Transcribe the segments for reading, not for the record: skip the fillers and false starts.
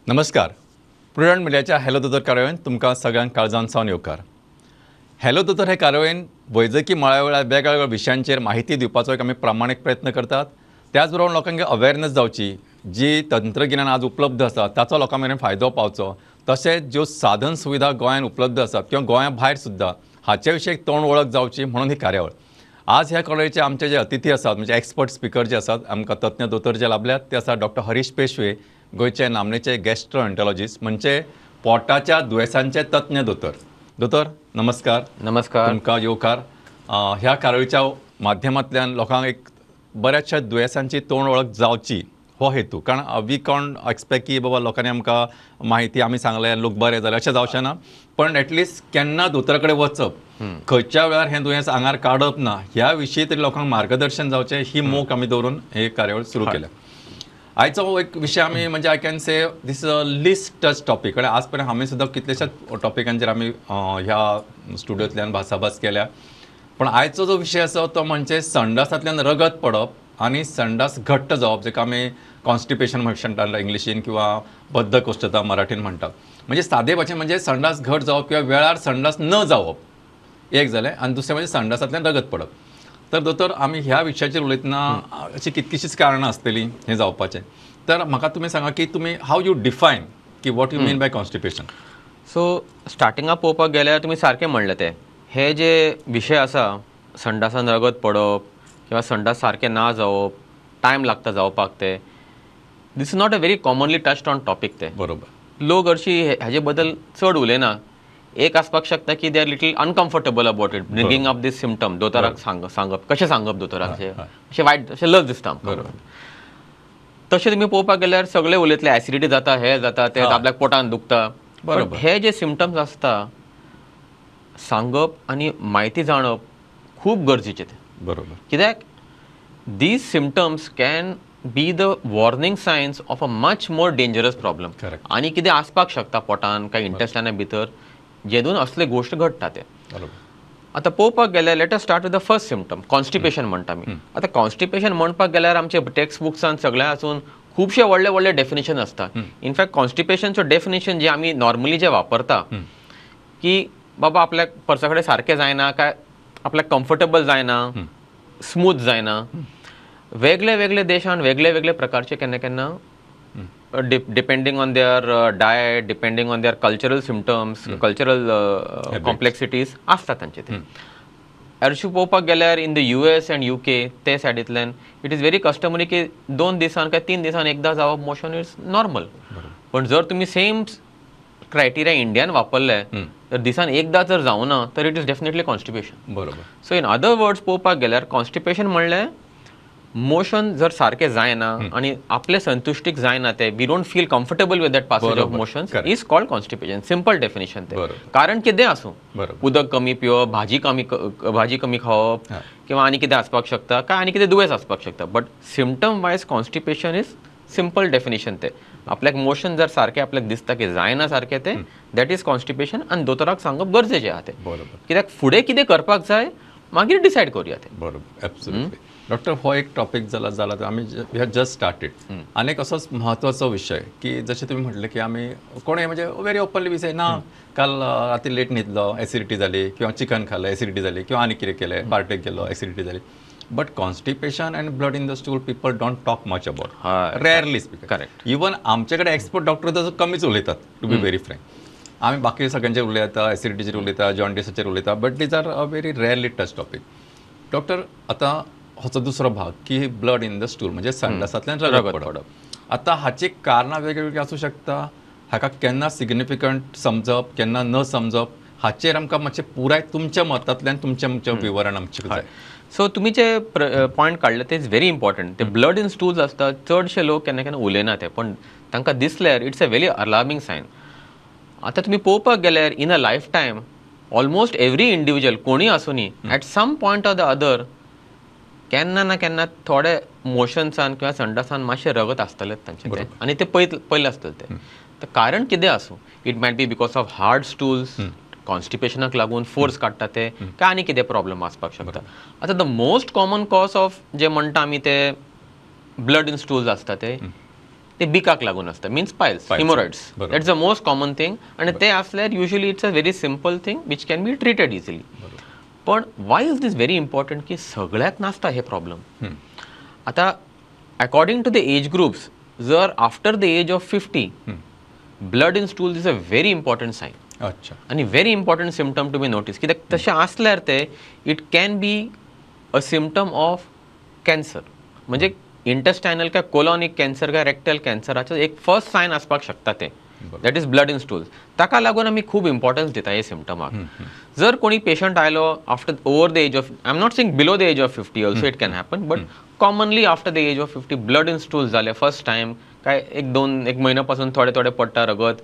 नमस्कार, प्रुडंट मिडियाच्या हॅलो दोतोर कार्यावळीन तुमकां सगळ्यांक काळजान सावन येवकार। हॅलो दोतोर हे कार्यावळीन वैजकी मळा वेळार वेगवेगळ्या विशयांचेर माहिती दिवपाचो एक आमी प्रामाणीक प्रयत्न करतात। त्याच बरोबर लोकांक अवेरनेस जावची, जी तंत्रगिन्यान आज उपलब्ध आसा ताचो लोकां मेरेन फायदो पावचो, तशेंच ज्यो साधन सुविधा गोंयांत उपलब्ध आसात किंवा गोंया भायर सुद्दां हाचे विशीं एक तोंड वळख जावची म्हणून ही कार्यावळ। आज ह्या कार्यावळीचे आमचे जे अतिथी आसात म्हणजे एक्सपर्ट स्पिकर जे आसात, आमकां तज्ञ दोतोर जे लाभल्यात ते आसात डॉक्टर हरीश पेशवे, गोंयचे नामनेचे गॅस्ट्रोएंटॉलॉजिस्ट म्हणजे पोटाच्या दुयेंसांचे तज्ञ दोतोर। दोतोर नमस्कार। नमस्कार, तुमकां येवकार। ह्या कार्यावळीच्या माध्यमांतल्यान लोकांक एक बऱ्याचशा दुयेंसांची तोंड वळख जावची हो हेतू, कारण we can't expect की बाबा लोकांनी आमकां म्हायती आमी सांगलें लोक बरे जाले अशें जावचें ना, पण एटलिस्ट केन्ना दोतोरा कडेन वचप, खंयच्या वेळार हें दुयेंस आंगार काडप ना ह्या विशीं तरी लोकांक मार्गदर्शन जावचें ही मोख आमी दवरून हे कार्यावळ सुरू केल्या। आयचो एक विशय आमी म्हणजे I can say this is a least touch topic, कारण आज पर्यंत आमी सुद्दां कितलेशाच टॉपिकांचेर आमी ह्या स्टुडियोंतल्यान भासाभास केल्या, पण आयचो जो विशय आसा तो म्हणजे संडासांतल्यान रगत पडप आनी संडास घट्ट जावप, जेका आमी कॉन्स्टिपेशन म्हणटात इंग्लिशीन किंवा बद्धकोष्ठता मराठीन म्हणटात। म्हणजे सादे भाशेन म्हणजे संडास घट जावप किंवा वेळार संडास न जावप एक जालें, आनी दुसरें म्हणजे संडासांतल्यान रगत पडप। तर दोतोर आमी ह्या विशयाचेर उलयतना अशी कितकीशीच कारणां आसतलीं हें जावपाचें, तर म्हाका तुमी सांगा की तुमी how you define की what you mean by constipation. So स्टार्टिंगाक पळोवपाक गेल्यार तुमी सारकें म्हणलें तें, हे जे विशय आसा संडासान रगत पडप किंवा संडास सारकें ना जावप, टायम लागता जावपाक ते, this is not a very commonly touched on topic ते। बरोबर, लोक हरशीं हाजे बद्दल चड उलयना। एक आसपाक शकता की they are little uncomfortable about it, bringing up this symptom दोतोराक सांगप, कशें सांगप दोतोराक, अशें वायट अशें लज दिसता आमकां। तशें तुमी पळोवपाक गेल्यार सगळे उलयतले एसिडिटी जाता, हें जाता, तें आपल्याक पोटान दुखता। बरोबर, हे जे सिमटम्स आसता सांगप आनी म्हायती जाणप खूब गरजेचें तें। बरोबर, कित्याक these symptoms can be the warning signs of a much more dangerous problem. आनी कितें आसपाक शकता पोटान काय इंटेस्टायना भितर जेदून असले गोश्ट घडटा ते। आतां पळोवपाक गेल्यार let us start with the first symptom, constipation म्हणटा आमी। आतां कॉन्स्टिपेशन म्हणपाक गेल्यार आमचे टेक्स्ट बुक्सान सगळ्या आसून खुबशे व्हडले व्हडले डेफिनेशन आसता। इनफॅक्ट कॉन्स्टिपेशनचो डेफिनेशन जे आमी नॉर्मली जे वापरता की बाबा आपल्याक परसा कडेन सारकें जायना काय आपल्याक कम्फर्टेबल जायना, स्मूथ जायना, वेगळे वेगळे देशान वेगळे वेगळे प्रकारचे केन्ना केन्ना depending on their diet, depending on their cultural symptoms, cultural complexities आसता तांचे ते। हरशीं पळोवपाक गेल्यार in the US and UK ते सायडींतल्यान it is very customary की 2 दिसान काय 3 दिसान एकदां जावप मोशन is normal. पण जर तुमी सेम क्रायटेरिया इंडियान वापरले तर दिसान एकदां जर जावना तर it is definitely constipation. बरोबर, सो इन अदर वर्ड्स पळोवपाक गेल्यार कॉन्स्टिपेशन म्हणलें मोशन जर सारकें जायना आनी आपले संतुश्टीक जायना ते, we don't feel comfortable with that passage of motions is called constipation. Simple definition ते। कारण कितें आसूं, उदक कमी पिवप, भाजी कमी खावप किंवा आनी कितें आसपाक शकता काय आनी कितें दुयेंस आसपाक शकता, but symptom wise constipation is simple definition ते। आपल्याक मोशन जर सारकें आपल्याक दिसता की जायना सारकें ते, that is constipation आनी दोतोराक सांगप गरजेचें आहा तें, कित्याक फुडें कितें करपाक जाय मागीर डिसायड करुया तें। बरोबर, एब्सोल्युटली। डॉक्टर हो एक टॉपिक जाला जाला आमी we have just started. आनी एक असोच म्हत्वाचो विशय की जशें तुमी म्हटलें की आमी कोणूय म्हणजे व्हेरी ओपनली विशय ना, काल राती लेट न्हिदलो एसिडिटी जाली, किंवा चिकन खालें एसिडिटी जाली, किंवा आनी कितें केलें पार्टेक गेलो एसिडिटी जाली, but constipation and blood in the stool people don't talk much about, rarely speak. Correct, even आमचे कडेन एक्सपर्ट डॉक्टर तसो कमीच उलयतात, टू बी व्हेरी फ्रँक। आमी बाकी सगळ्यांचेर उलयता, एसिडिटीचेर उलयता, जॉन्डिसाचेर उलयता, but these are a very rarely touch topic. Doctor आतां होचो दुसरो भाग की ब्लड इन the stool म्हणजे संडासांतल्यान रगत पडप। आतां हाची कारणां वेगवेगळीं आसूं शकता, हाका केन्ना सिग्निफिकंट समजप केन्ना न समजप हाचेर आमकां मातशें पुराय तुमच्या मतांतल्यान तुमचें विवरण आमचें जाय। सो तुमी जे पॉयंट काडले ते is very important. ते ब्लड इन स्टूल्स आसता, चडशे लोक केन्ना केन्ना उलयना ते, पण तांकां दिसल्यार it's a very alarming sign. आतां तुमी पळोवपाक गेल्यार in a life time almost every individual कोणूय आसूनी at some point or the other केन्ना ना केन्ना थोडे मोशन्सान किंवा संडासान मातशें रगत आसतलें तांचें आनी ते पयलें आसतलें ते। कारण कितें आसूं, it might be because of hard stools, कॉन्स्टिपेशनाक लागून फोर्स काडटा ते, काय आनी कितें प्रॉब्लम आसपाक शकता. आतां the most common cause of जे म्हणटा आमी ते ब्लड इन स्टूल्स आसता ते ते बिकाक लागून आसता, means piles, haemorrhoids. That's the most common thing. आनी ते आसल्यार usually it's a very simple thing which can be treated easily. पण why is this very important की सगळ्याक नासता हे प्रॉब्लम. आतां according to the age groups जर after the age of 50 blood in stools is a very important sign. अच्छा. आनी very important symptom to be notice, कित्याक तशें आसल्यार ते it can be a symptom of cancer, म्हणजे इंटेस्टायनल काय कोलॉनिक कॅन्सर काय रेक्टल कॅन्सराचो एक फर्स्ट सायन आसपाक शकता ते, that is blood in stools. ताका लागून आमी खूब इम्पॉर्टन्स दिता हे सिमटमाक. जर कोणी पेशंट आयलो after over the age of, I am not saying below the age of 50 also it can happen, but commonly after the age of 50 blood in stools जाले फर्स्ट टायम, काय एक दोन एक म्हयन्या पासून थोडे थोडे पडटा रगत,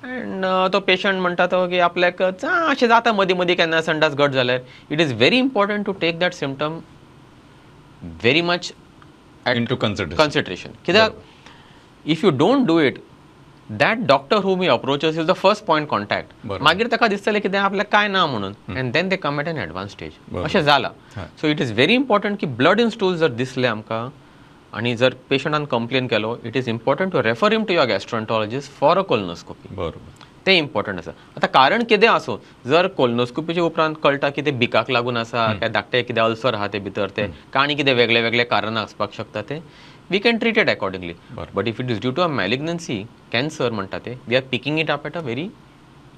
अँड तो पेशंट म्हणटा तो की आपल्याक अशें जाता मदीं मदीं केन्ना संडास घट जाल्यार, it is very important to take that symptom very much into consideration. कित्याक if you don't do it, that doctor whom he approaches is the first point contact. मागीर ताका दिसतलें कितें आपल्याक काय ना म्हणून, and then they come at an advance stage. अशें जालां. So it is very important की ब्लड इन स्टूल्स जर दिसले आमकां आनी जर पेशंटान कंप्लेन केलो, it is important to refer him to your gastroenterologist for a colonoscopy. बरोबर, तें इम्पॉर्टंट आसा. आतां कारण कितें आसूं, जर कोलोनोस्कोपीच्या उपरांत कळटा की तें बिकाक लागून आसा, काय धाकटें कितें अल्सर आहा ते भितर, ते काय आनी कितें वेगळे वेगळे कारणां आसपाक शकता, ते we can treat it accordingly. But if it is due to a malignancy, cancer म्हणटा ते, we are picking it up at a very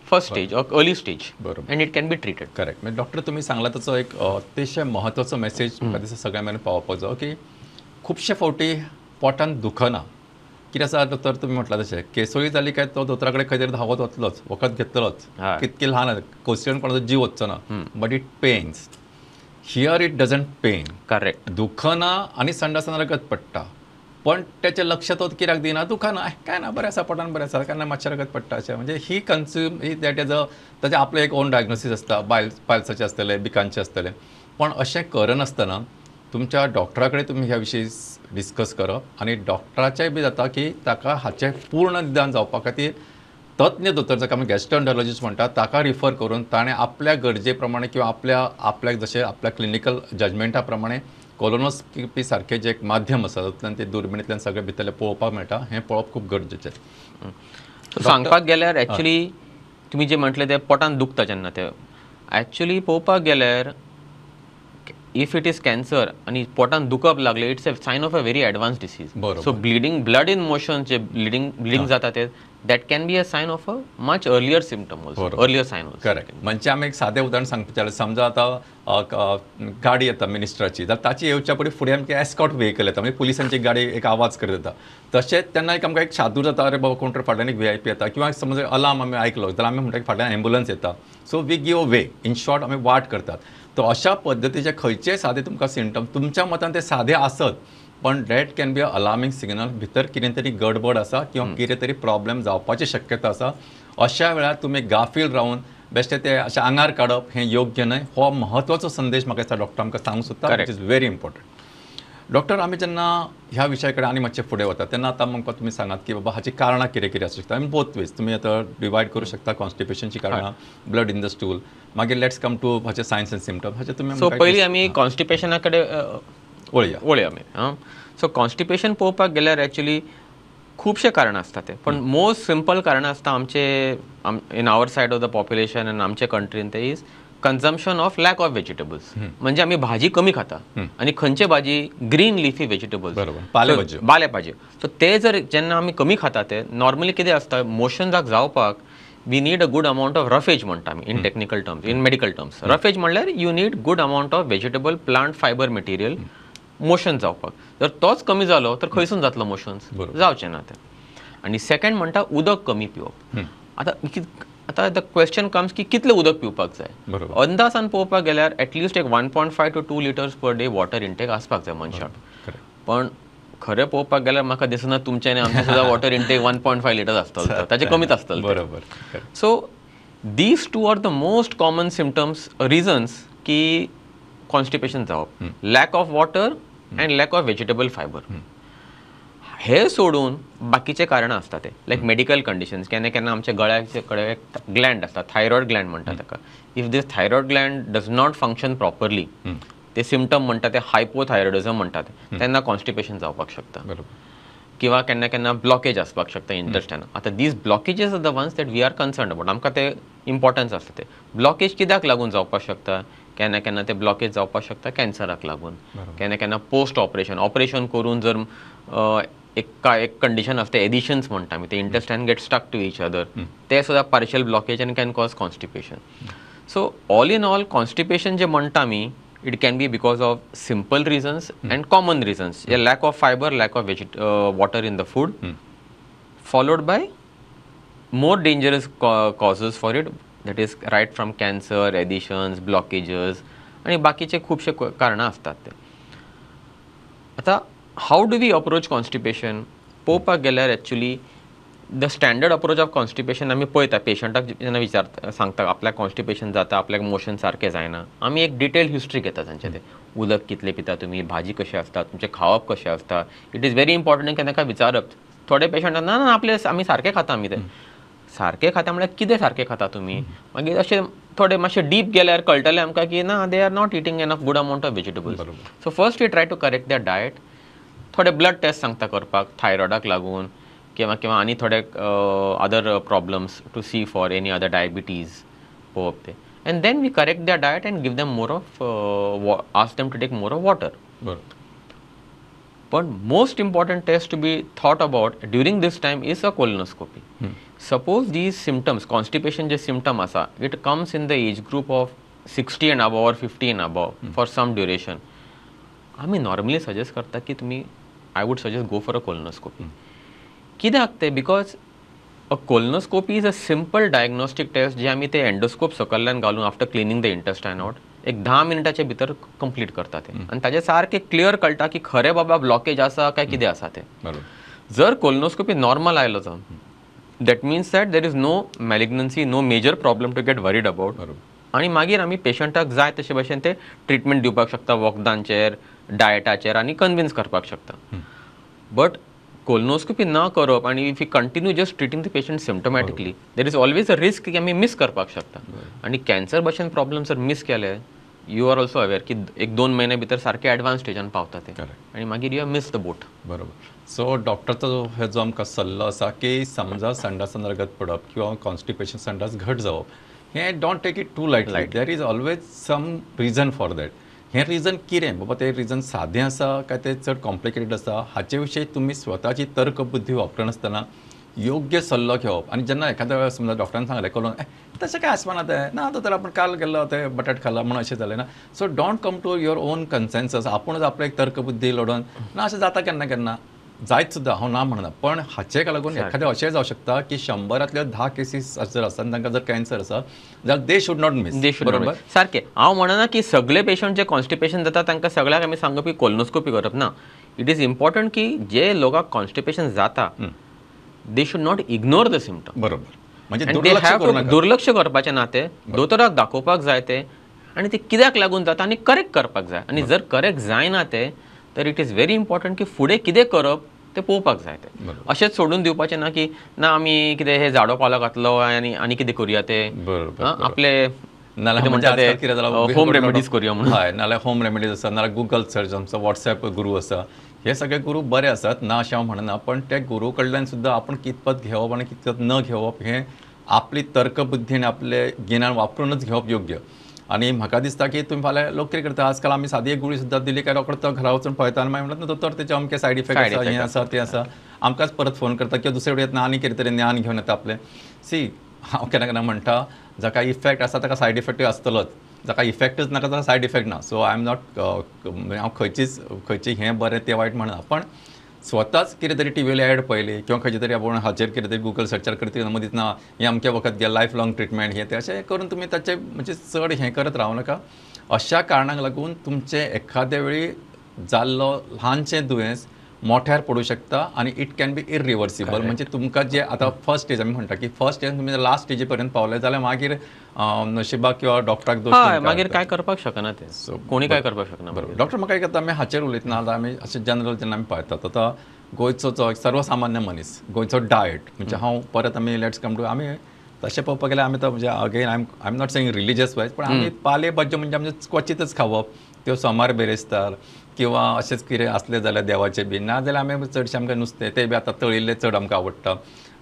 first stage or early stage and it can be treated. Correct. म्हणजे doctor तुम्ही सांगला ताचो एक अतिशय म्हत्वाचो message म्हाका दिसता सगळ्यां मेरेन पावोवपाक जाय की खुबशे फावटी पोटान दुखना. कितें आसा दोतोर तुमी म्हटलां तशें केसोळी जाली काय तो दोतोरा कडेन खंय तरी धांवत वतलोच, वखद घेतलोच, कितके ल्हान आसा कोसळून कोणाचो जीव वचचो ना, but it pains. Here it doesn't pain. Correct. दुखना आनी संडासान रगत पडटा, पण त्याच्या लक्षात होत कित्याक दिना, दुखना काय ना बरें आसा, पोटान बरें आसा, काय ना मातशें रगत पडटा अशें. म्हणजे ही कन्स्यूम ही that is a ताचें आपलें एक ओन डायग्नोसीस आसता, पायल्साचें आसतलें, बिकांचें आसतलें. पण अशें करनासतना तुमच्या डॉक्टरा कडेन तुमी ह्या विशीं डिस्कस करप आनी डॉक्टराचें बी जाता की ताका हाचें पूर्ण निदान जावपा खातीर तज्ञ दोतोर जाका आमी गॅस्ट्रोएंटरोलॉजिस्ट म्हणटा ताका रिफर करून ताणें आपल्या गरजे प्रमाणे किंवा आपल्या आपल्याक जशें आपल्या क्लिनिकल जजमेंटा प्रमाणे कोलोनोस्कोपी सारकें जें एक माध्यम आसा तातूंतल्यान ते दुर्बिणींतल्यान सगळें भितरलें पळोवपाक मेळटा, हें पळोवप खूब गरजेचें. सांगपाक गेल्यार एक्चुली तुमी जें म्हटलें तें पोटान दुखता जेन्ना तें एक्चुली पळोवपाक गेल्यार if it is cancer आनी पोटान दुखप लागलें, it's a sign of a very advance disease. So bleeding, blood in motion J bleeding जाता ते that can be a sign of a much earlier symptom also, earlier sign also. Correct. म्हणजे आमी एक सादें उदाहरण सांगपाचें जाल्यार समजा आतां गाडी येता मिनिस्टराची, जाल्यार ताची येवच्या पयलीं फुडें आमकां एस्कॉर्ट व्हेकल येता, म्हणजे पुलिसांची गाडी एक आवाज करीत येता. तशेंच तेन्ना एक आमकां एक शादूर जाता, अरे बाबा कोण तर फाटल्यान एक VIP येता, किंवा समज अलार्म आमी आयकलो जाल्यार आमी म्हणटा की फाटल्यान एम्बुलन्स येता. So we give a way, in short आमी वाट करतात. तर अशा पद्दतीचे खंयचेय सादे तुमकां सिमटम तुमच्या मतान ते सादे आसत, पण that can be a alarming signal, भितर कितें तरी गडबड आसा किंवा कितें तरी प्रॉब्लेम जावपाची शक्यता आसा. अशा वेळार तुमी गाफील रावन बेश्टे ते अशें आंगार काडप हें योग्य न्हय. हो म्हत्वाचो संदेश म्हाका दिसता डॉक्टर आमकां सांगूंक सोदता, which is very important. Doctor, आमी जेन्ना ह्या विशया कडेन आनी मातशें फुडें वता तेन्ना आतां आमकां तुमी सांगात की बाबा हाची कारणां कितें कितें आसूं शकता. आमी बोथ वेज तुमी आतां डिवायड करूं शकता, कॉन्स्टिपेशनची कारणां, ब्लड इन the stool, मागीर let's come to हाचे सायन्स एंड सिमटम. हाचे तुमी सो पयलीं आमी कॉन्स्टिपेशना कडेन वळया वळया आमी. सो कॉन्स्टिपेशन पळोवपाक गेल्यार एक्चुली खुबशे कारणां आसता ते, पण मोस्ट सिंपल कारणां आसता आमचे in our side of the population आनी आमचे कंट्रीन ते is consumption of lack of vegetables. म्हणजे आमी भाजी कमी खाता आनी खंयचे भाजी ग्रीन लिफी व्हेजिटेबल्स, पाले भाजी. सो ते जर जेन्ना आमी कमी खाता ते नॉर्मली कितें आसता मोशन्साक जावपाक we need a good amount of roughage म्हणटा आमी in technical terms, in medical terms. Roughage म्हणल्यार you need good amount of vegetable plant fibre material motion जावपाक. जर तोच कमी जालो तर खंयसून जातलो मोशन्स, जावचें ना तें. आनी सेकंड म्हणटा उदक कमी पिवप. आतां आतां the question comes की कितलें उदक पिवपाक जाय. अंदाजान पळोवपाक गेल्यार एटलिस्ट एक 1.5 to 2 litres per day water intake आसपाक जाय मनशाक. पण खरें पळोवपाक गेल्यार म्हाका दिसना तुमचें आनी आमचें सुद्दां वॉटर इंटेक 1.5 लिटर्स आसतलो, ताचे कमीच आसतलें. बरोबर. So these two are the most common symptoms, reasons की कॉन्स्टिपेशन जावप, lack of water and lack of vegetable fibre. हे सोडून बाकीचे कारणां आसता ते लायक मेडिकल कंडिशन्स. केन्ना केन्ना आमच्या गळ्याचे कडेन एक ग्लँड आसता, थायरॉयड ग्लँड म्हणटा ताका. If this thyroid gland does not function properly, ते सिमटम म्हणटा ते हायपोथायरॉयडिझम म्हणटा ते, तेन्ना कॉन्स्टिपेशन जावपाक शकता. किंवा केन्ना केन्ना ब्लॉकेज आसपाक शकता इंटेस्टायनान. आतां these blockages are the ones that we are concerned about. आमकां ते इम्पॉर्टन्स आसता. ते ब्लॉकेज कित्याक लागून जावपाक शकता? केन्ना केन्ना ते ब्लॉकेज जावपाक शकता कॅन्सराक लागून, केन्ना केन्ना पोस्ट ऑपरेशन, ऑपरेशन करून जर एक कंडिशन आसता एडिशन्स म्हणटा आमी, ते intestine get stuck to each other, ते सुद्दां partial blockage and can cause constipation. So all in all constipation जे म्हणटा आमी, it can be because of simple reasons and common reasons, a lack of fiber, lack of water in the food, followed by more dangerous causes for it, that is right from cancer, adhesions, blockages आणि बाकीचे खुबशे कारणां आसतात ते. आतां how do we approach constipation? पळोवपाक गेल्यार actually the standard approach of constipation आमी पळयता. पेशंटाक जेन्ना विचारता, सांगता आपल्याक कॉन्स्टिपेशन जाता, आपल्याक मोशन सारकें जायना, आमी एक डिटेल हिस्ट्री घेता तांचे. ते उदक कितलें पिता तुमी, भाजी कशी आसता, तुमचें खावप कशें आसता. It is very important की तांकां विचारप. थोडे पेशंट ना ना आपले आमी सारकें खाता, आमी ते सारकें खाता म्हळ्यार कितें सारकें खाता तुमी? मागीर अशें थोडे मातशें डीप गेल्यार कळटलें आमकां की ना, they are not eating enough good amount of vegetables. So first we try to correct their diet. थोडे ब्लड टेस्ट सांगता करपाक थायरॉयडाक लागून, किंवा किंवा आनी थोडे other problems to see for any other diabetes पळोवप ते. And then we correct their diet and give them more of, ask them to take more of water. पण most important test to be thought about during this time is a colonoscopy. Suppose these symptoms, constipation J symptom आसा, it comes in the age group of 60 and above or 50 and above for some duration, आमी normally suggest करता की तुमी, I would suggest go for a colonoscopy. कित्याक ते? Because a colonoscopy is a simple diagnostic test जे आमी ते endoscope सकल्ल्यान घालून after cleaning the intestine out एक 10 मिनटाचे भितर कंप्लीट करता ते, आनी ताजें सारकें क्लियर कळटा की खरें बाबा ब्लॉकेज आसा काय कितें आसा तें. जर कोलोनोस्कोपी नॉर्मल आयलो तर that means that there is no malignancy, no major problem to get worried about. आनी मागीर आमी पेशंटाक जाय तशे भशेन ते ट्रिटमेंट दिवपाक शकता, वखदांचेर, डायटाचेर, आनी कन्विन्स करपाक शकता. बट कोलोनोस्कोपी ना करप आनी if you continue just treating the patient symptomatically, there is always a risk की आमी मीस करपाक शकता. आनी कॅन्सर भशेन प्रॉब्लम जर मीस केले, you are also aware की 1-2 म्हयन्या भितर सारके एडवान्स स्टेजान पावता ते, आनी मागीर you miss the boat. बरोबर. सो डॉक्टरचो हे जो आमकां सल्लो आसा की समजा संडासान रगत पडप किंवा कॉन्स्टिपेशन, संडास घट जावप, हें don't take it too lightly. There is always some reason for that. हें रिजन कितें बाबा, तें रिजन सादें आसा काय तें चड कॉम्प्लिकेटेड आसा, हाचे विशीं तुमी स्वताची तर्कबुद्धी वापरनासतना योग्य सल्लो घेवप. आनी जेन्ना एखाद्या वेळार समजा डॉक्टरान सांगलें करून तशें कांय आसपाना तें ना, आतां तर आपण काल गेल्लो तें बटाट खाला म्हणून अशें जालें ना. So don't come to your own consensus. आपूणच आपले एक तर्कबुद्धी लडोवन ना अशें जाता केन्ना केन्ना, जायत सुद्दां, हांव ना म्हणना, पण हाचेक लागून एखादें अशें जावं शकता की 100 10 केसीस जर आसा तांकां जर कॅन्सर आसा जाल्यार they should not miss. बरोबर, सारकें. हांव म्हणना की सगळे पेशंट जे कॉन्स्टिपेशन जाता तांकां सगळ्यांक आमी सांगप की कोलोनोस्कोपी करप ना. It is important की जे लोकांक कॉन्स्टिपेशन जाता they should not ignore the symptom. बरोबर, म्हणजे दुर्लक्ष करपाचें ना, ते दोतोराक दाखोवपाक जाय ते, आनी ते कित्याक लागून जाता आनी करेक्ट करपाक जाय. आनी जर करेक्ट जायना ते, तर it is very important की फुडें कितें करप ते पळोवपाक जाय. ते अशेंच सोडून दिवपाचें ना की ना आमी कितें हे झाडो पालो घातलो आनी आनी कितें करुया ते, आपले होम रेमेडीज करुया म्हणून. हय, नाल्यार होम रेमेडीज आसा, नाल्यार गुगल सर्च, आमचो वॉट्सएप गुरू आसा, हे सगळे गुरू बरे आसात ना अशें हांव म्हणना, पण त्या गुरू कडल्यान सुद्दां आपूण कितपत घेवप आनी कितपत न घेवप हें आपली तर्कबुद्धी आनी आपले गिन्यान वापरूनच घेवप योग्य. आनी म्हाका दिसता की तुमी फाल्यां लोक कितें करता, आजकाल आमी सादी एक गुळी सुद्दां दिली काय रोखडो तो घरा वचून पळयता आनी मागीर म्हणटा दोतोर तेचे अमके सायड इफेक्ट आसा, हें आसा, तें आसा, आमकांच परत फोन करता किंवा दुसरे कडेन येतना आनी कितें तरी ज्ञान घेवन येता आपलें. सी, हांव केन्ना केन्ना म्हणटा जाका इफेक्ट आसा ताका सायड इफेक्टूय आसतलोच, जाका इफेक्टच नाका ताका सायड इफेक्ट ना. सो I am not, हांव खंयचीच खंयची हें बरें तें वायट म्हणना, पण स्वताच कितें तरी टिवीर एड पळयली किंवा खंयचे तरी आपूण हाचेर कितें तरी गुगल सर्चार करत मदींच ना हें अमकें वखद घे, लायफ लॉंग ट्रिटमेंट हें तें अशें करून तुमी ताचें म्हणजे चड हें करत रावं नाका. अशा कारणांक लागून तुमचें एखाद्या वेळी जाल्लो ल्हानशें दुयेंस मोठ्यार पडूं शकता आनी it can be irreversible. म्हणजे तुमकां जे आतां फर्स्ट स्टेज आमी म्हणटा की फर्स्ट स्टेज तुमी लास्ट स्टेजी पर्यंत पावले जाल्यार मागीर नशिबाक किंवा डॉक्टराक दोश मागीर काय करपाक शकना ते, कोणी काय करपाक शकना. बरोबर. डॉक्टर म्हाका एक आतां आमी हाचेर उलयतना आतां आमी अशें जनरल जेन्ना आमी पळयतात आतां गोंयचो जो सर्वसामान्य मनीस गोंयचो डायट म्हणजे हांव परत आमी let's come to आमी तशें पळोवपाक गेल्यार आमी तो म्हणजे again I am not saying religious wise पण आमी पाले भाज्यो म्हणजे आमचे क्वचितच खावप, त्यो सोमार बिरेस्तार किंवा अशेंच कितें आसलें जाल्यार देवाचें बी, ना जाल्यार आमी चडशें आमकां नुस्तें तें बी आतां तळिल्लें चड आमकां आवडटा.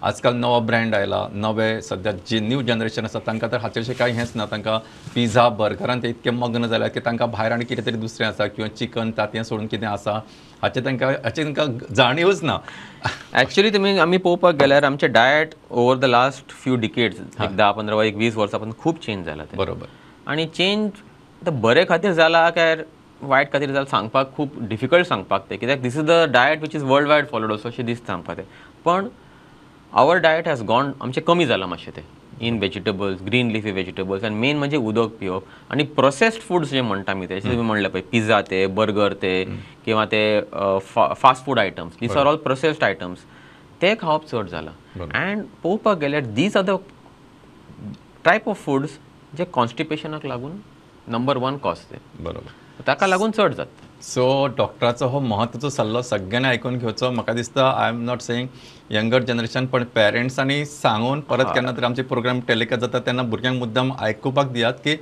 आजकाल नवो ब्रँड आयला, नवे सद्या जी न्यू जनरेशन आसा तांकां तर हाचे विशीं कांय हेंच ना, तांकां पिझ्झा बर्गरान ते इतके मग्न जाल्यात की तांकां भायर आनी कितें तरी दुसरें आसा किंवा चिकन तांतयां सोडून कितें आसा हाचें तांकां हाची तांकां जाणीवच ना. ॲक्च्युली तुमी आमी पळोवपाक गेल्यार आमचें diet over the last few decades एक 10, 15 वा 20 वर्सां पासून खूब चेंज जाला तें. बरोबर. आनी चेंज आतां बरे खातीर जाला काय वायट खातीर जाला सांगपाक खूब डिफिकल्ट सांगपाक तें, कित्याक this is the diet which is world wide followed असो अशें दिसता आमकां तें. पण our diet has gone आमचें कमी जालां मातशें तें in vegetables, green leafy vegetables आनी मेन म्हणजे उदक पिवप आनी प्रोसेस्ड फूड्स जे म्हणटा आमी ते, तुमी म्हणलें पळय पिझ्झा ते, बर्गर ते किंवा ते fast food items, these are all processed items, ते खावप चड जालां. अँड पळोवपाक गेल्यार these are the type of foods जे कॉन्स्टिपेशनाक लागून नंबर 1 कॉज ते. बरोबर, ताका लागून चड जाता. सो डॉक्टराचो हो म्हत्वाचो सल्लो सगळ्यांनी आयकून घेवचो. म्हाका दिसता I am not saying younger generation, पण पेरंट्सांनी सांगून परत केन्ना तरी आमचे प्रोग्राम टेलिकास्ट जाता तेन्ना भुरग्यांक मुद्दाम आयकुपाक दियात की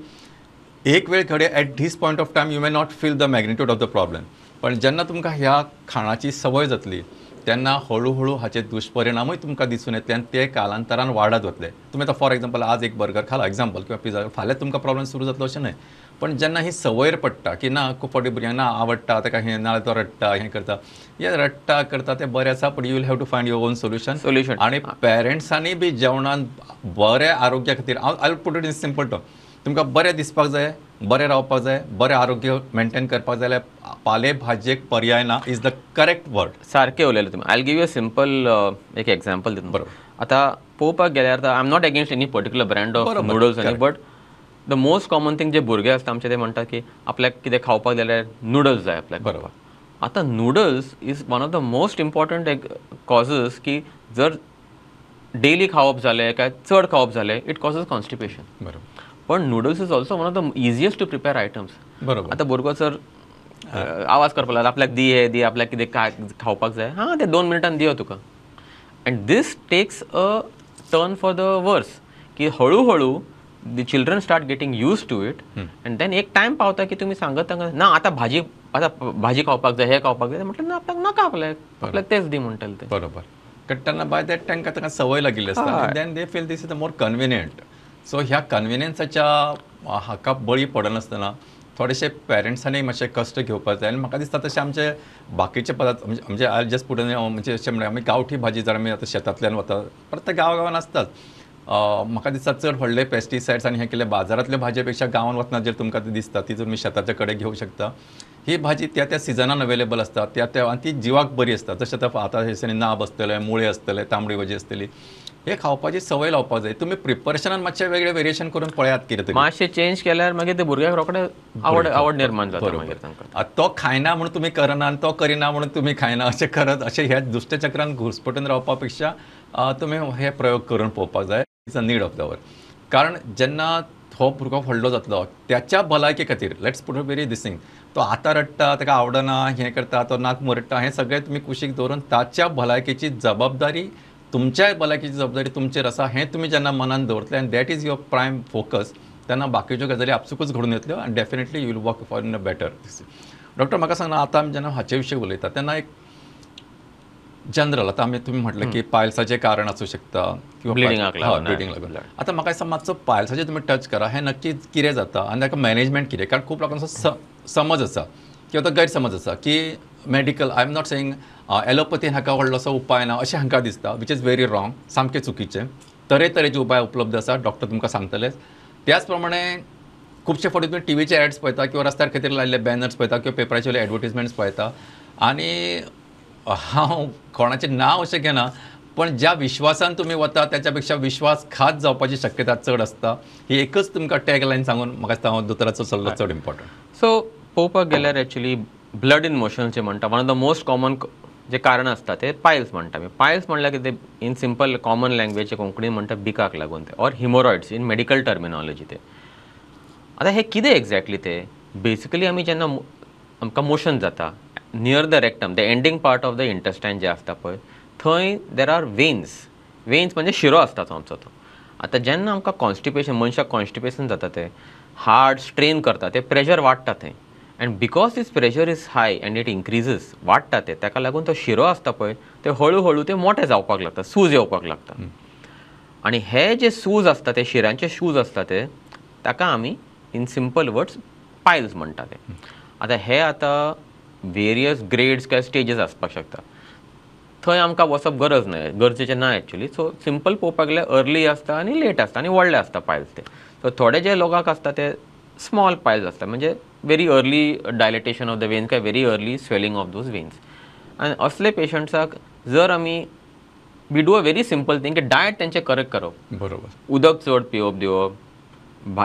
एक वेळ घडये at this point of time you may not feel the magnitude of the problem, पण जेन्ना तुमकां ह्या खाणाची संवय जातली तेन्ना हळू हळू हाचे दुश्परिणामूय तुमकां दिसून येतले आनी ते कालांतरान वाडत वतले. तुमी आतां फॉर एग्जाम्पल आज एक बर्गर खाला एग्जाम्पल किंवा पिझ्झा, फाल्यां तुमकां प्रॉब्लम सुरू जातलो अशें न्हय, पण जेन्ना ही संवय पडटा की ना खूब फावटी भुरग्यांक ना आवडटा ताका हें ना तो रडटा हें करता, हे रडटा करता तें बरें आसा, पण you will have to find your own solution. Solution. आनी पेरंट्सांनी बी जेवणान बऱ्या आरोग्या खातीर, I put it in simple term, तुमकां बरें दिसपाक जाय, बरें रावपाक जाय, बरें आरोग्य मेंटेन करपाक जाय जाल्यार पाले भाजयेक पर्याय ना is the correct word. सारकें उलयलें तुमी. I give you a simple एक एग्जाम्पल दिता. बरोबर. आतां पळोवपाक गेल्यार I am not against any particular brand of noodles आनी but the most common thing जे भुरगे आसता आमचे ते म्हणटा की आपल्याक कितें खावपाक जाल्यार नुडल्स जाय आपल्याक. बरोबर. आतां noodles is one of the most important causes की जर डेली खावप जालें काय चड खावप जालें it causes constipation. बरोबर. पण noodles is also one of the easiest to prepare items. बरोबर. आतां भुरगो जर आवाज करपाक लागला आपल्याक दी हे दी, आपल्याक कितें खावपाक जाय, हां ते 2 मिनटान दियो तुका, and this takes a turn for the worse की हळू हळू the children start getting used to it and then एक टायम पावता की तुमी सांगत तांकां ना आतां भाजी, आतां भाजी खावपाक जाय, हें खावपाक जाय, म्हटलें ना आपल्याक नाका, आपल्याक आपल्याक तेच दी म्हणटले ते. बरोबर. कारण त्यांना बाय that तांकां तांकां संवय लागिल्ली आसता, then they feel this is the more convenient. So ह्या कन्विनियन्साच्या हाका बळी पडनासतना थोडेशे पेरंट्सांनी मातशे कश्ट घेवपाक जाय. आनी म्हाका दिसता तशें आमचे बाकीचे पदार्थ म्हणजे I just put म्हणजे अशें म्हणल्यार आमी गांवठी भाजी जर आमी आतां शेतांतल्यान वता प्रत्येक गांवा गांवान आसताच, म्हाका दिसता चड व्हडले पेस्टिसायड्स आनी हें केल्ले बाजारांतल्या भाजये पेक्षा गांवान वतना जर तुमकां ती दिसता ती तुमी शेताच्या कडेन घेवंक शकता. ही भाजी त्या त्या सिजनान अवेलेबल आसता, त्या त्या आनी ती जिवाक बरी आसता. जशें आतां आतां हे दिसांनी नाब आसतले, मुळे आसतले, तांबडी भाजी आसतली, हे खावपाची संवय लावपाक जाय. तुमी प्रिपरेशनान मातशें वेगळें वेरिएशन करून पळयात कितें तरी मातशें चेंज केल्यार मागीर ते भुरग्याक रोखडे आवड आवड निर्माण जाता मागीर तांकां. तो खायना म्हणून तुमी करना आनी तो करिना म्हणून तुमी खायना अशें करत अशें ह्या दुश्टचक्रान घुसपटून रावपा पेक्षा तुमी हे प्रयोग करून पळोवपाक जाय. It's a need of the hour. कारण जेन्ना हो भुरगो व्हडलो जातलो त्याच्या भलायके खातीर, let's put a very this thing, तो आतां रडटा, ताका आवडना, हें करता, तो नाक मुरडटा, हें सगळें तुमी कुशीक दवरून ताच्या भलायकेची जबाबदारी, तुमच्याय भलायकेची जबाबदारी तुमचेर आसा हें तुमी जेन्ना मनान दवरतले आनी that is your prime focus, तेन्ना बाकीच्यो गजाली आपसुकूच घडून येतल्यो आनी definitely you will work for in a better. Doctor म्हाका सांगना आतां आमी जेन्ना हाचे विशीं उलयता तेन्ना एक जनरल आतां आमी तुमी म्हटलें की पायल्साचें कारण आसूं शकता किंवा ब्लिडिंगाक लागून, ब्लिडींग लागून. आतां म्हाका दिसता मातसो पायल्साचेर तुमी टच करा, हें नक्की कितें जाता आनी ताका मॅनेजमेंट कितें, कारण खूब लोकांचो समज आसा किंवा तो गैरसमज आसा की medical, I am not saying एलोपथीन हाका व्हडलोसो उपाय ना अशें हांकां दिसता, which is very wrong, सामकें चुकीचें. तरेतरेचे उपाय उपलब्ध आसा, डॉक्टर तुमकां सांगतलेच. त्याच प्रमाणे खुबशे फावटी तुमी टिवीचे एड्स पळयता किंवा रस्त्यार खातीर लायिल्ले बॅनर्स पळयता किंवा पेपराचेर एडवर्टीजमेंट्स पळयता, आनी हांव कोणाचें नांव अशें घेना पण ज्या विश्वासान तुमी वता त्याच्या पेक्षा विश्वासघात जावपाची शक्यता चड आसता. ही एकच तुमकां टॅग लायन सांगून म्हाका दिसता हांव दोतोराचो सल्लो चड इम्पॉर्टंट. सो पळोवपाक गेल्यार एक्चुली ब्लड इन मोशन जे म्हणटा, one of the most common जे कारण आसता ते पायल्स म्हणटा आमी. पायल्स म्हणल्यार कितें, इन सिंपल कॉमन लँग्वेज कोंकणीन म्हणटा बिकाक लागून ते, or haemorrhoids in medical terminology ते. आतां हें कितें एक्झॅक्टली ते, बेसिकली आमी जेन्ना आमकां मोशन जाता near the rectum, the ending part of the intestine जे आसता पळय थंय there are veins. Veins म्हणजे शिरो आसता तो आमचो तो. आतां जेन्ना आमकां कॉन्स्टिपेशन, मनशाक कॉन्स्टिपेशन जाता ते हार्ट स्ट्रेन करता, ते प्रेशर वाडटा थंय, and because this pressure is high and it increases, वाडटा ते, ताका लागून तो शिरो आसता पळय ते हळू हळू ते मोठे जावपाक लागता, सूज येवपाक लागता. आनी हे जे सूज आसता ते शिरांचे शूज आसता ते ताका आमी इन सिंपल वर्ड्स पायल्स म्हणटा ते. आतां हे आतां वेरियस ग्रेड्स काय स्टेजीस आसपाक शकता, थंय आमकां वचप गरज ना, गरजेचें ना एक्चुली. सो सिंपल पळोवपाक गेल्यार अर्ली आसता आनी लेट आसता आनी व्हडले आसता पायल्स ते. सो थोडे जे लोकांक आसता ते स्मॉल पायल्स आसता, म्हणजे very early dilatation of the veins काय very early swelling of those veins. आनी असले पेशंट्साक जर आमी we do a very simple thing की डायट तेंचें करेक्ट करप, बरोबर, उदक चड पिवप दिवप,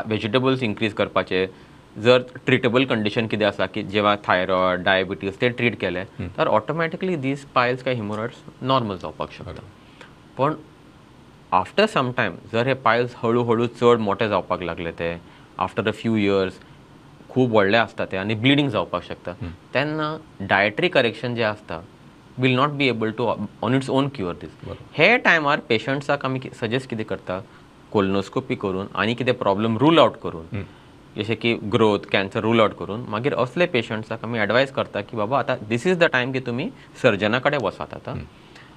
वेजिटेबल्स इन्क्रीज करपाचे. जर ट्रिटेबल कंडिशन कितें आसा की जेव्हा थायरॉयड, डायबिटीज ते ट्रीट केले तर ऑटोमॅटिकली these piles काय हिमोरॉइड्स नॉर्मल जावपाक शकता. पण आफ्टर सम टायम जर हे पायल्स हळू हळू चड मोठे जावपाक लागले ते आफ्टर अ फ्यू इयर्स खूब व्हडले आसता ते आनी ब्लिडींग जावपाक शकता, तेन्ना डायटरी करेक्शन जें आसता will not be able to on its own cure this. हे टायमार पेशंट्साक आमी सजेस्ट कितें करता, कोलोनोस्कोपी करून आनी कितें प्रॉब्लम रूल आवट करून, जशें की ग्रोथ, कॅन्सर रूल आवट करून मागीर असले पेशंट्साक आमी एडवायज करता की बाबा आतां this is the time की तुमी सर्जना कडेन वचात आतां,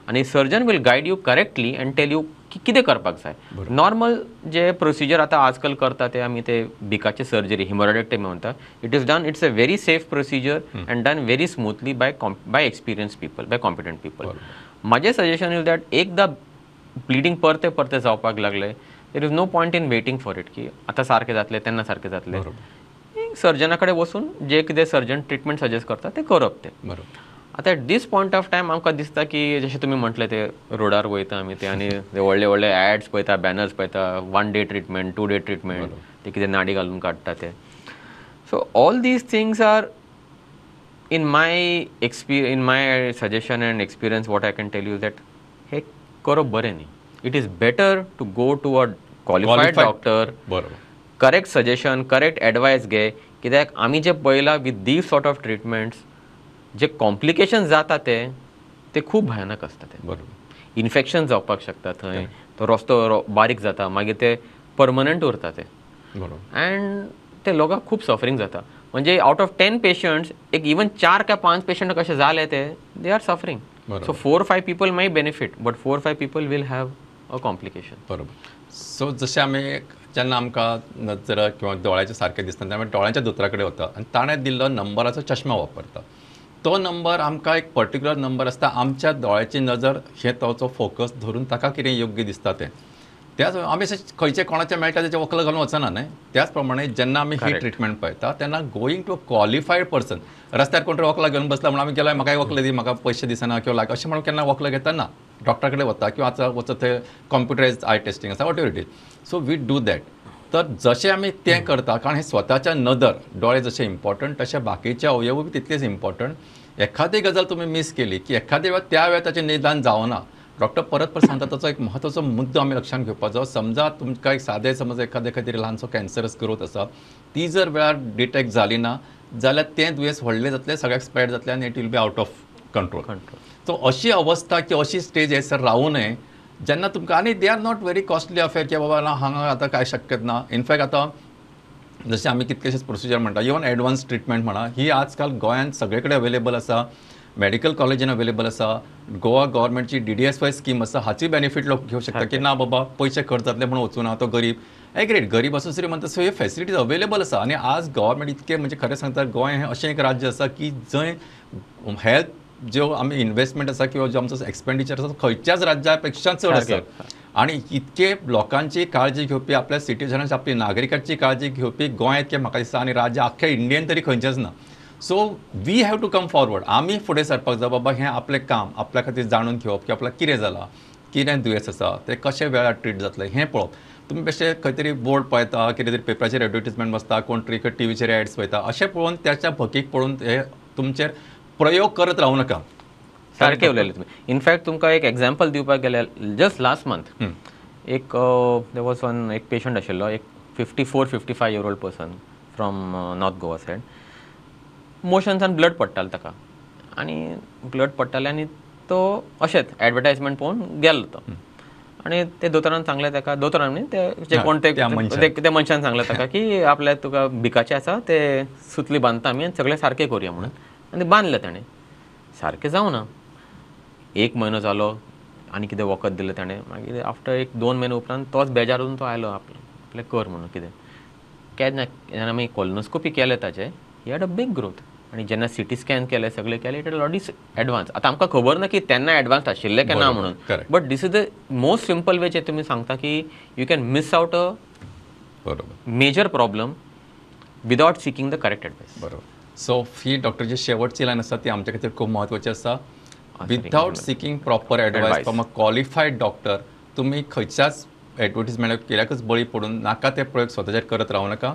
आनी surgeon will guide you correctly and tell you की कितें करपाक जाय. नॉर्मल जे प्रोसिजर आतां आजकाल करता ते आमी ते बिकाचे सर्जरी, हिमोरॉइडेक्टमी म्हणटा, it is done, it's a very safe procedure and done very smoothly by by experience people, by competent people. म्हाजें सजेशन is that एकदां ब्लिडींग परते परते जावपाक लागले there is no point in waiting for it की आतां सारकें जातलें तेन्ना सारकें जातलें, सर्जना कडेन वचून जे कितें सर्जन ट्रिटमेंट सजेस्ट करता तें करप तें. बरोबर. आतां at this point of time आमकां दिसता की जशें तुमी म्हटलें ते रोडार वयता आमी ते आनी ते व्हडले व्हडले एड्स पळयता, बॅनर्स पळयता, 1 day treatment, 2 day treatment, ते कितें नाडी घालून काडटा ते. So all these things are in my in my suggestion and experience what I can tell you that हे करप बरें न्ही. It is better to go to a qualified doctor, बरोबर, करेक्ट सजेशन, करेक्ट एडवायस घे. कित्याक आमी जे पळयलां with these sort of treatments J complication जाता ते ते खूब भयानक आसता ते. बरोबर, इन्फेक्शन जावपाक शकता थंय, तो रस्तो बारीक जाता, मागीर ते परमनंट उरता ते. बरोबर, एंड ते लोकांक खूब सफरींग जाता. म्हणजे आउट ऑफ 10 पेशंट्स एक इवन 4 काय 5 पेशंट कशे जाले ते they are suffering. So 4-5 people may benefit but 4-5 people will have a complication. बरोबर. सो जशें आमी जेन्ना आमकां नजर किंवा दोळ्याचे सारकें दिसना तेन्ना आमी दोळ्यांच्या दोतोरा कडेन वता आनी ताणें दिल्लो नंबराचो चश्मा वापरता. तो नंबर आमकां एक पर्टिक्युलर नंबर आसता, आमच्या दोळ्याची नजर हे ताचो फोकस धरून ताका कितें योग्य दिसता तें. त्याच आमी अशें खंयचें कोणाचें मेळटा तेचें वखद घालून वचना न्हय. त्याच प्रमाणे जेन्ना आमी ही ट्रिटमेंट पळयता तेन्ना going to a qualified person. रस्त्यार कोण तरी वखलां घेवन बसला म्हणून आमी गेलो, म्हाका वखद दी, म्हाका पयशे दिसना किंवा लाग अशें म्हणून केन्ना वखद घेता ना, डॉक्टरा कडेन वता किंवा आतां वचत थंय कंप्युटरायज I testing आसा, whatever it is. So we do that. तर जशें आमी तें करता, कारण हे स्वताच्या नदर दोळे जशे इम्पॉर्टंट तशे बाकीचे अवयव बी तितलेच इम्पॉर्टंट. एखादी गजाल तुमी मीस केली की एखाद्या वेळार त्या वेळार ताचें निदान जावना, डॉक्टर परत परत सांगता ताचो एक म्हत्वाचो मुद्दो आमी लक्षांत घेवपाचो. समजा तुमकां एक सादें समज एखादे खातीर ल्हानसो कॅन्सरस ग्रोथ आसा, ती जर वेळार डिटेक्ट जाली ना जाल्यार तें दुयेंस व्हडलें जातलें, सगळ्याक स्प्रेड जातलें आनी it will be out of control. So अशी अवस्था की अशी स्टेज येसर रावूं नये जेन्ना तुमकां, आनी they are not very costly affair की बाबा ना हांगा आतां कांय शक्यत ना. इनफॅक्ट आतां जशें आमी कितलेशेच प्रोसिजर म्हणटा, इवन एडवान्स ट्रिटमेंट म्हणा, ही आजकाल गोंयांत सगळे कडेन अवेलेबल आसा, मेडिकल कॉलेजीन अवेलेबल आसा, गोवा गव्हर्मेंटची DDSY scheme आसा, हाची बेनिफीट लोक घेवंक शकता की ना बाबा पयशे खर्च जातले म्हणून वचूना, तो गरीब एग्रीड गरीब आसूं श्रीमंत आसूं, हे फॅसिलिटीज अवेलेबल आसा. आनी आज गव्हर्मेंट इतकें म्हणजे खरें सांगता गोंय हें अशें एक राज्य आसा की जंय हेल्थ ज्यो आमी इन्वेस्टमेंट आसा किंवा जो आमचो एक्सपेंडिचर आसा खंयच्याच राज्या पेक्षा चड आसा. आनी इतके लोकांची काळजी घेवपी, आपल्या सिटीजनांची, आपली नागरिकांची काळजी घेवपी गोंय इतकें म्हाका दिसता आनी राज्य आख्ख्या इंडियेन तरी खंयचेंच ना. So we have to come forward, आमी फुडें सरपाक जाय बाबा हें आपलें काम आपल्या खातीर जाणून घेवप की आपल्याक कितें जालां, कितें दुयेंस आसा, तें कशें वेळार ट्रीट जातलें हें पळोवप. तुमी बेश्टे खंय तरी बोर्ड पळयता, कितें तरी पेपराचेर एडवर्टीजमेंट बसता, कोण तरी टिवीचेर एड्स पळयता, अशें पळोवन त्याच्या भकीक पळोवन हे तुमचेर प्रयोग करत रावूं नाका. सारकें उलयलें तुमी. इनफॅक्ट तुमकां एक एग्जाम्पल दिवपाक गेल्यार जस्ट लास्ट मंथ एक there was one एक पेशंट आशिल्लो, एक 54-55 year old person from North Goa side. मोशन्सान blood पडटालें ताका आनी ब्लड पडटालें आनी तो अशेंच एडवर्टायजमेंट पळोवन गेलो तो आनी ते दोतोरान सांगलें ताका, दोतोरान न्ही ते जे कोण ते त्या मनशान सांगलें ताका की आपल्या तुका भिकाचें आसा ते सुतली बांदता आमी आनी सगळें सारकें करुया म्हणून, आनी बांदलें ताणें. सारकें जावना, 1 म्हयनो जालो आनी कितें वखद दिलें ताणें. मागीर आफ्टर 1-2 म्हयने उपरांत तोच बेजार जावन तो आयलो आपलें कर म्हणून कितें. केन्ना जेन्ना आमी कोलोनोस्कोपी केलें ताचें, he had a big growth. आनी जेन्ना सिटी स्कॅन केलें सगळें केलें, it already advance. आतां आमकां खबर ना की तेन्ना एडवान्स आशिल्लें काय ना म्हणून, but this is the most simple way जे तुमी सांगता की you can miss out a major problem without seeking the correct advice. बरोबर. सो ही डॉक्टरची शेवटची लायन आसा ती आमच्या खातीर खूब म्हत्वाची आसा. Without seeking proper advice from a qualified doctor तुमी खंयच्याच एडवर्टीजमेंटाक कित्याकच बळी पडून नाका ते प्रयोग स्वताचेर करत रावू नाका.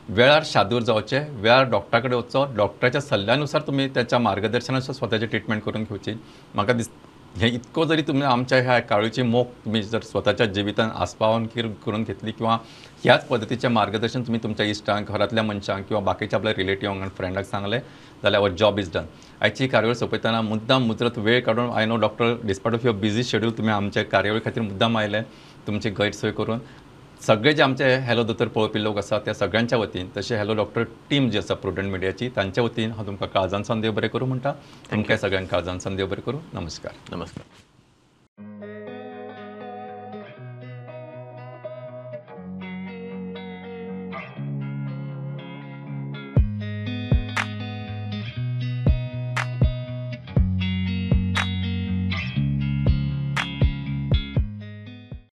वेळार शादूर जावचे, वेळार डॉक्टरा कडेन वचचो, डॉक्टराच्या सल्ल्यानुसार तुमी त्याच्या मार्गदर्शनानुसार स्वताची ट्रिटमेंट करून घेवची. म्हाका दिसता हें इतको जरी तुमी आमच्या ह्या काळूची मोख तुमी जर स्वताच्या जिवितान आस्पावन करून घेतली किंवा ह्याच पद्दतीचें मार्गदर्शन तुमी तुमच्या इश्टांक, घरांतल्या मनशांक किंवा बाकीच्या आपल्या रिलेटिवांक आनी फ्रेंडाक सांगलें जाल्यार our job is done. आयची कार्यावळ सोंपयतना मुद्दाम मुजरत वेळ काडून, I know doctor despite of your busy schedule तुमी आमच्या कार्यावळी खातीर मुद्दाम आयले, तुमची गैरसोय करून. सगळे जे आमचे हॅलो दोतोर पळोवपी लोक आसा त्या सगळ्यांच्या वतीन, तशें हॅलो डॉक्टर टीम जी आसा प्रुडंट मिडियाची तांच्या वतीन हांव तुमकां काळजान सावन देव बरें करूं म्हणटा. तुमकां सगळ्यांक काळजान सावन देव बरें करूं. नमस्कार. नमस्कार.